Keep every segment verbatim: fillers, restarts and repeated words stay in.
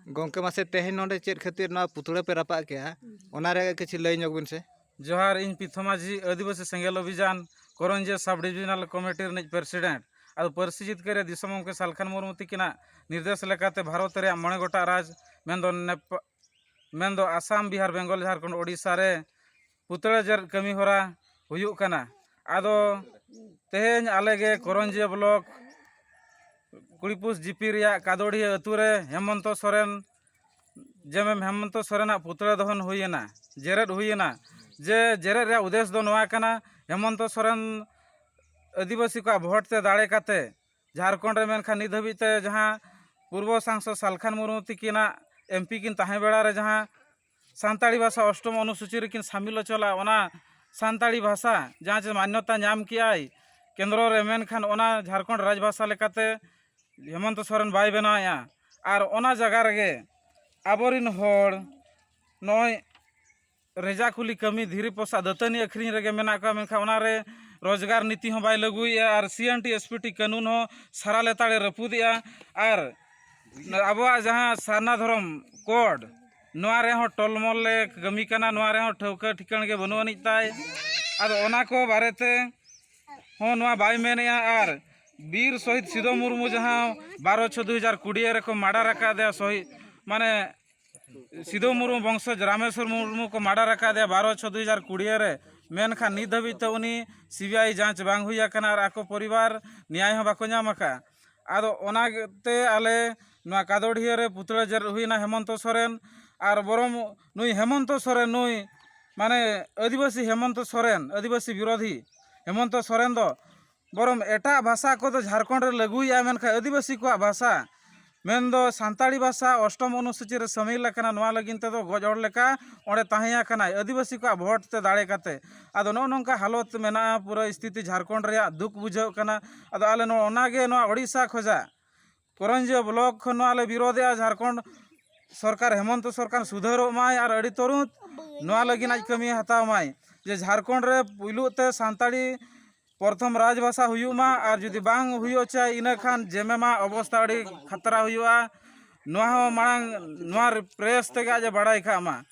ᱜᱚᱢᱠᱮ, ᱢᱟᱥᱮ ᱛᱮᱦᱮᱧ ᱱᱚᱰᱮ ᱪᱮᱫ ᱠᱷᱟᱹᱛᱤᱨ ᱱᱚᱣᱟ ᱯᱩᱛᱲᱟᱹ ᱯᱮ ᱨᱟᱯᱟᱜ ᱠᱮᱜᱼᱟ, ᱚᱱᱟ ᱨᱮᱭᱟᱜ ᱠᱤᱪᱷᱩ ᱞᱟᱹᱭ ᱧᱚᱜ ᱵᱤᱱ ᱥᱮ᱾ ᱡᱚᱦᱟᱨ, ᱤᱧ ᱯᱤᱛᱷᱚ ᱢᱟᱹᱡᱷᱤ, ᱟᱹᱫᱤᱵᱟᱹᱥᱤ ᱥᱮᱸᱜᱮᱞ ᱚᱵᱷᱤᱡᱟᱱ ᱠᱚᱨᱚᱧᱡᱤᱭᱟᱹ ᱥᱟᱵ ᱰᱤᱵᱷᱤᱡᱚᱱᱟᱞ ᱠᱚᱢᱤᱴᱤ ᱨᱤᱱᱤᱡ ᱯᱨᱮᱥᱤᱰᱮᱱᱴ᱾ ᱟᱫᱚ ᱯᱟᱹᱨᱥᱤ ᱡᱤᱛᱠᱟᱹᱨᱤᱭᱟᱹ ᱫᱤᱥᱚᱢ ᱜᱚᱢᱠᱮ ᱥᱟᱞᱠᱷᱟᱱ ᱢᱩᱨᱢᱩ ᱛᱤᱠᱤᱱᱟᱜ ᱱᱤᱨᱫᱮᱥ ᱞᱮᱠᱟᱛᱮ ᱵᱷᱟᱨᱚᱛ ᱨᱮᱭᱟᱜ ᱢᱚᱬᱮ ᱜᱚᱴᱟᱝ ᱨᱟᱡᱽ, ᱢᱮᱱᱫᱚ ᱱᱮᱯ-, ᱢᱮᱱᱫᱚ ᱟᱥᱟᱢ, ᱵᱤᱦᱟᱨ, ᱵᱮᱝᱜᱚᱞ, ᱡᱷᱟᱲᱠᱷᱚᱸᱰ, ᱳᱰᱤᱥᱟ ᱨᱮ ᱯᱩᱛᱲᱟᱹ ᱡᱮᱨᱮᱫ ᱠᱟᱹᱢᱤ ᱦᱚᱨᱟ ᱦᱩᱭᱩᱜ ᱠᱟᱱᱟ᱾ ᱟᱫᱚ ᱛᱮᱦᱮᱧ ᱟᱞᱮ ᱜᱮ ᱠᱚᱨᱚᱧᱡᱤᱭᱟᱹ ᱵᱞᱚᱠ ᱠᱩᱲᱤᱯᱩᱥ ᱡᱤᱯᱤ ᱨᱮᱭᱟᱜ ᱠᱟᱫᱚᱲᱤᱭᱟᱹ ᱟᱹᱛᱩ ᱨᱮ ᱦᱮᱢᱚᱱᱛᱚ ᱥᱚᱨᱮᱱ, ᱡᱮ ᱢᱮᱢ ᱦᱮᱢᱚᱱᱛᱚ ᱥᱚᱨᱮᱱᱟᱜ ᱯᱩᱛᱲᱟᱹ ᱫᱚᱦᱚᱱ ᱦᱩᱭᱮᱱᱟ, ᱡᱮᱨᱮᱫ ᱦᱩᱭᱮᱱᱟ᱾ ᱡᱮ ᱡᱮᱨᱮᱫ ᱨᱮᱭᱟᱜ ᱩᱫᱽᱫᱮᱥ ᱫᱚ ᱱᱚᱣᱟ ᱠᱟᱱᱟ, ᱦᱮᱢᱚᱱᱛᱚ ᱥᱚᱨᱮᱱ ᱟᱹᱫᱤᱵᱟᱹᱥᱤ ᱠᱚᱣᱟᱜ ᱵᱷᱳᱴ ᱛᱮ ᱫᱟᱲᱮ ᱠᱟᱛᱮ ᱡᱷᱟᱲᱠᱷᱚᱸᱰ ᱨᱮ, ᱢᱮᱱᱠᱷᱟᱱ ᱱᱤᱛ ᱫᱷᱟᱹᱵᱤᱡ ᱛᱮ ᱡᱟᱦᱟᱸ ᱯᱩᱨᱵᱚ ᱥᱟᱝᱥᱚᱫᱽ ᱥᱟᱞᱠᱷᱟᱱ ᱢᱩᱨᱢᱩ ᱛᱤᱠᱤᱱᱟᱜ ᱮᱢᱯᱤ ᱠᱤᱱ ᱛᱟᱦᱮᱸ ᱵᱮᱲᱟ ᱨᱮ ᱡᱟᱦᱟᱸ ᱥᱟᱱᱛᱟᱲᱤ ᱵᱷᱟᱥᱟ ᱚᱥᱴᱚᱢ ᱚᱱᱩᱥᱩᱪᱤ ᱨᱮᱠᱤᱱ ᱥᱟᱢᱤᱞ ᱦᱚᱪᱚ ᱞᱮᱫᱼᱟ, ᱚᱱᱟ ᱥᱟᱱᱛᱟᱲᱤ ᱵᱷᱟᱥᱟ ᱡᱟᱦᱟᱸ ᱪᱮ ᱢᱟᱱᱭᱚᱛᱟ ᱧᱟᱢ ᱠᱮᱜᱼᱟᱭ ᱠᱮᱱᱫᱨᱚ ᱨᱮ, ᱢᱮᱱᱠᱷᱟᱱ ᱚᱱᱟ ᱡᱷᱟᱲᱠᱷᱚᱸᱰ ᱨᱟᱡᱽ ᱵᱷᱟᱥᱟ ᱞᱮᱠᱟᱛᱮ ᱦᱮᱢᱚᱱᱛᱚ ᱥᱚᱨᱮᱱ ᱵᱟᱭ ᱵᱮᱱᱟᱣᱮᱫᱼᱟ᱾ ᱟᱨ ᱚᱱᱟ ᱡᱟᱭᱜᱟ ᱨᱮᱜᱮ ᱟᱵᱚᱨᱤᱱ ᱦᱚᱲ ᱱᱚᱜᱼᱚᱭ ᱨᱮᱡᱟ ᱠᱩᱞᱤ ᱠᱟᱹᱢᱤ, ᱫᱷᱤᱨᱤ ᱯᱚᱥᱟᱜ, ᱫᱟᱹᱛᱟᱹᱱᱤ ᱟᱹᱠᱷᱨᱤᱧ ᱨᱮᱜᱮ ᱢᱮᱱᱟᱜ ᱠᱚᱣᱟ, ᱢᱮᱱᱠᱷᱟᱱ ᱚᱱᱟᱨᱮ ᱨᱳᱡᱽᱜᱟᱨ ᱱᱤᱛᱤ ᱦᱚᱸ ᱵᱟᱭ ᱞᱟᱹᱜᱩᱭᱮᱫᱼᱟ᱾ ᱟᱨ ᱥᱤ N T S P T ᱠᱟᱹᱱᱩᱱ ᱦᱚᱸ ᱥᱟᱨᱟ ᱞᱮᱛᱟᱲᱮ ᱨᱟᱹᱯᱩᱫᱮᱜᱼᱟ᱾ ᱟᱨ ᱟᱵᱚᱣᱟᱜ ᱡᱟᱦᱟᱸ ᱥᱟᱨᱱᱟ ᱫᱷᱚᱨᱚᱢ ᱠᱳᱰ, ᱱᱚᱣᱟ ᱨᱮᱦᱚᱸ ᱴᱚᱞᱢᱚᱞ ᱞᱮ ᱠᱟᱹᱢᱤ ᱠᱟᱱᱟ, ᱱᱚᱣᱟ ᱨᱮᱦᱚᱸ ᱴᱷᱟᱹᱣᱠᱟᱹ ᱴᱷᱤᱠᱟᱹᱱ ᱜᱮ ᱵᱟᱹᱱᱩᱜ ᱟᱹᱱᱤᱡ ᱛᱟᱭ᱾ ᱟᱫᱚ ᱚᱱᱟ ᱠᱚ ᱵᱟᱨᱮᱛᱮ ᱦᱚᱸ ᱱᱚᱣᱟ ᱵᱟᱭ ᱢᱮᱱᱮᱜᱼᱟ᱾ ᱟᱨ ᱵᱤᱨ ᱥᱚᱦᱤᱫ ᱥᱤᱫᱩ ᱢᱩᱨᱢᱩ ᱡᱟᱦᱟᱸ ᱵᱟᱨᱚ ᱪᱷᱚ ᱫᱩ ᱦᱟᱡᱟᱨ ᱠᱩᱲᱤ ᱨᱮᱠᱚ ᱢᱟᱰᱟᱨ ᱟᱠᱟᱫᱮᱭᱟ, ᱥᱚᱦᱤᱫ ᱢᱟᱱᱮ ᱥᱤᱫᱩ ᱢᱩᱨᱢᱩ ᱵᱚᱝᱥᱚᱡᱽ ᱨᱟᱢᱮᱥᱣᱚᱨ ᱢᱩᱨᱢᱩ ᱠᱚ ᱢᱟᱰᱟᱨ ᱟᱠᱟᱫᱮᱭᱟ ᱵᱟᱨᱚ ᱪᱷᱚ ᱫᱩ ᱦᱟᱡᱟᱨ ᱠᱩᱲᱤ ᱨᱮ, ᱢᱮᱱᱠᱷᱟᱱ ᱱᱤᱛ ᱫᱷᱟᱹᱵᱤᱡ ᱛᱮ ᱩᱱᱤ ᱥᱤ ᱵᱤ ᱟᱭ ᱡᱟᱸᱪ ᱵᱟᱝ ᱦᱩᱭ ᱟᱠᱟᱱᱟ ᱟᱨ ᱟᱠᱚ ᱯᱚᱨᱤᱵᱟᱨ ᱱᱮᱭᱟᱭ ᱦᱚᱸ ᱵᱟᱠᱚ ᱧᱟᱢ ᱟᱠᱟᱫᱼᱟ᱾ ᱟᱫᱚ ᱚᱱᱟ ᱛᱮ ᱟᱞᱮ ᱱᱚᱣᱟ ᱠᱟᱫᱚᱲᱤᱭᱟᱹ ᱨᱮ ᱯᱩᱛᱲᱟᱹ ᱡᱮᱨᱮᱫ ᱦᱩᱭᱱᱟ ᱦᱮᱢᱚᱱᱛᱚ ᱥᱚᱨᱮᱱ᱾ ᱟᱨ ᱵᱚᱨᱚᱝ ᱱᱩᱭ ᱦᱮᱢᱚᱱᱛᱚ ᱥᱚᱨᱮᱱ, ᱱᱩᱭ ᱢᱟᱱᱮ ᱟᱹᱫᱤᱵᱟᱹᱥᱤ ᱦᱮᱢᱚᱱᱛᱚ ᱥᱚᱨᱮᱱ, ᱟᱹᱫᱤᱵᱟᱹᱥᱤ ᱵᱤᱨᱳᱫᱷᱤ ᱦᱮᱢᱚᱱᱛᱚ ᱥᱚᱨᱮᱱ ᱫᱚ ᱵᱚᱨᱚᱝ ᱮᱴᱟᱜ ᱵᱷᱟᱥᱟ ᱠᱚᱫᱚ ᱡᱷᱟᱲᱠᱷᱚᱸᱰ ᱨᱮ ᱞᱟᱹᱜᱩᱭᱮᱫᱼᱟ, ᱢᱮᱱᱠᱷᱟᱱ ᱟᱹᱫᱤᱵᱟᱹᱥᱤ ᱠᱚᱣᱟᱜ ᱵᱷᱟᱥᱟ, ᱢᱮᱱᱫᱚ ᱥᱟᱱᱛᱟᱲᱤ ᱵᱷᱟᱥᱟ ᱚᱥᱴᱚᱢ ᱚᱱᱩᱥᱩᱪᱤ ᱨᱮ ᱥᱟᱹᱢᱤᱞ ᱟᱠᱟᱱᱟ, ᱱᱚᱣᱟ ᱞᱟᱹᱜᱤᱫ ᱛᱮᱫᱚ ᱜᱚᱡ ᱦᱚᱲ ᱞᱮᱠᱟ ᱚᱸᱰᱮ ᱛᱟᱦᱮᱸ ᱟᱠᱟᱱᱟᱭ, ᱟᱹᱫᱤᱵᱟᱹᱥᱤ ᱠᱚᱣᱟᱜ ᱵᱷᱳᱴ ᱛᱮ ᱫᱟᱲᱮ ᱠᱟᱛᱮ᱾ ᱟᱫᱚ ᱱᱚᱜᱼᱚ ᱱᱚᱝᱠᱟ ᱦᱟᱞᱚᱛ ᱢᱮᱱᱟᱜᱼᱟ, ᱯᱩᱨᱟᱹ ᱥᱛᱷᱤᱛᱤ ᱡᱷᱟᱲᱠᱷᱚᱸᱰ ᱨᱮᱭᱟᱜ ᱫᱩᱠ ᱵᱩᱡᱷᱟᱹᱜ ᱠᱟᱱᱟ᱾ ᱟᱫᱚ ᱟᱞᱮ ᱱᱚᱣᱟ, ᱚᱱᱟᱜᱮ ᱱᱚᱣᱟ ᱳᱰᱤᱥᱟ ᱠᱷᱚᱡᱟᱜ ᱠᱚᱨᱚᱧᱡᱤᱭᱟᱹ ᱵᱞᱚᱠ ᱠᱷᱚᱱ ᱱᱚᱣᱟ ᱞᱮ ᱵᱤᱨᱳᱫᱷᱮᱜᱼᱟ, ᱡᱷᱟᱲᱠᱷᱚᱸᱰ ᱥᱚᱨᱠᱟᱨ ᱦᱮᱢᱚᱱᱛᱚ ᱥᱚᱨᱠᱟᱨ ᱥᱩᱫᱷᱟᱹᱨᱚᱜ ᱢᱟᱭ ᱟᱨ ᱟᱹᱰᱤ ᱛᱩᱨᱩᱸᱛ ᱱᱚᱣᱟ ᱞᱟᱹᱜᱤᱫ ᱟᱡ ᱠᱟᱹᱢᱤ ᱦᱟᱛᱟᱣ ᱢᱟᱭ, ᱡᱮ ᱡᱷᱟᱲᱠᱷᱚᱸᱰ ᱨᱮ ᱯᱩᱭᱞᱩ ᱛᱮ ᱥᱟᱱᱛᱟᱲᱤ ᱯᱨᱚᱛᱷᱚᱢ ᱨᱟᱡᱽ ᱵᱷᱟᱥᱟ ᱦᱩᱭᱩᱜ ᱢᱟ, ᱟᱨ ᱡᱩᱫᱤ ᱵᱟᱝ ᱦᱩᱭᱩᱜ ᱪᱟᱭ, ᱤᱱᱟᱹ ᱠᱷᱟᱱ ᱡᱮᱢᱮᱢᱟ ᱚᱵᱚᱥᱛᱷᱟ ᱟᱹᱰᱤ ᱠᱷᱟᱛᱨᱟ ᱦᱩᱭᱩᱜᱼᱟ᱾ ᱱᱚᱣᱟ ᱦᱚᱸ ᱢᱟᱲᱟᱝ ᱱᱚᱣᱟ ᱯᱨᱮᱥ ᱛᱮᱜᱮ ᱟᱡ ᱮ ᱵᱟᱲᱟᱭ ᱠᱟᱜ ᱢᱟ᱾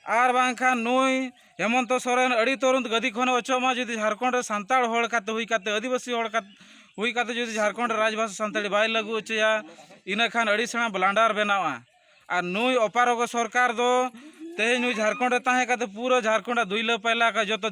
ᱟᱨ ᱵᱟᱝᱠᱷᱟᱱ ᱱᱩᱭ ᱦᱮᱢᱚᱱᱛᱚ ᱥᱚᱨᱮᱱ ᱟᱹᱰᱤ ᱛᱩᱨᱩᱱᱛ ᱜᱟᱹᱫᱤ ᱠᱷᱚᱱᱮ ᱚᱪᱚᱜ ᱢᱟ᱾ ᱡᱩᱫᱤ ᱡᱷᱟᱲᱠᱷᱚᱸᱰ ᱨᱮ ᱥᱟᱱᱛᱟᱲ ᱦᱚᱲ ᱠᱟᱛᱮ ᱦᱩᱭ ᱠᱟᱛᱮ, ᱟᱹᱫᱤᱵᱟᱹᱥᱤ ᱦᱚᱲ ᱠᱟᱛᱮ ᱦᱩᱭ ᱠᱟᱛᱮ ᱡᱩᱫᱤ ᱡᱷᱟᱲᱠᱷᱚᱸᱰ ᱨᱮ ᱨᱟᱡᱽᱵᱷᱟᱥᱟ ᱥᱟᱱᱛᱟᱲᱤ ᱵᱟᱭ ᱞᱟᱹᱜᱩ ᱦᱚᱪᱚᱭᱟ, ᱤᱱᱟᱹ ᱠᱷᱟᱱ ᱟᱹᱰᱤ ᱥᱮᱬᱟ ᱵᱞᱟᱱᱰᱟᱨ ᱵᱮᱱᱟᱣᱟ᱾ ᱟᱨ ᱱᱩᱭ ᱚᱯᱟᱨᱚᱜᱚ ᱥᱚᱨᱠᱟᱨ ᱫᱚ ᱛᱮᱦᱮᱧ ᱱᱩᱭ ᱡᱷᱟᱲᱠᱷᱚᱸᱰ ᱨᱮ ᱛᱟᱦᱮᱸ ᱠᱟᱛᱮ ᱯᱩᱨᱟᱹ ᱡᱷᱟᱲᱠᱷᱚᱸᱰ ᱨᱮ ᱫᱩᱭᱞᱟᱹ ᱯᱟᱭᱞᱟ ᱟᱠᱟᱫ ᱡᱚᱛᱚ